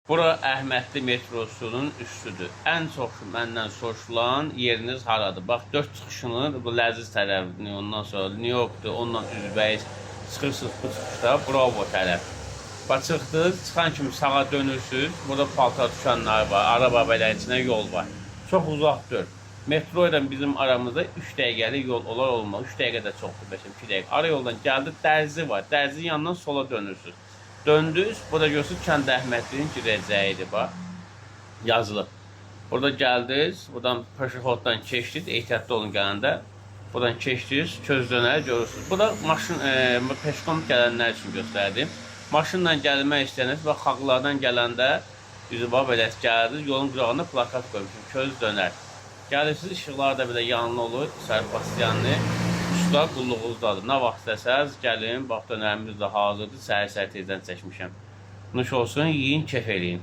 Bura Əhmədli metrosunun üstüdür. Ən çox məndən soruşulan yeriniz haradır? Bax, 4 çıxışını bu Ləziz tərəfini, ondan sonra New Yorkdur, ondan üzbəyiz çıxırsınız bu çıxışda Bravo tərəf. Bax çıxdınız, çıxan kimi sağa dönürsüz. Burada paltar dükanları var, araba belə içinə yol var. Çox uzaq deyil. Metro ilə bizim aramızda 3 dəqiqəlik yol olar olmaz. 3 dəqiqə də çoxdur, 5 2 dəqiqə. Ara yoldan gəldi, dərzi var. Dərzinin yanından sola dönürsüz. Döndünüz, burada görürsünüz kənd Əhmədlinin girəcəyidir bax. Yazılıb. Burada gəldiniz, buradan peşexoddan keçdiniz, ehtiyatlı olun gələndə. Buradan keçdiniz, köz dönər görürsünüz. Bu da maşın, peşkom gələnlər üçün göstərdim. Maşınla gəlmək istəyəniz və xalqlardan gələndə düzü bax belə gəldiniz, yolun qırağında plakat qoymuşum, köz dönər. Gəlirsiniz, işıqlar da belə yanlı olur, sərpasyanlı. Usta qulluğunuzdadır. Nə vaxt istəsəz gəlin, bax dönərimiz də hazırdır. Səhər-səhər tezdən çəkmişəm. Nuş olsun, yeyin, kef eləyin.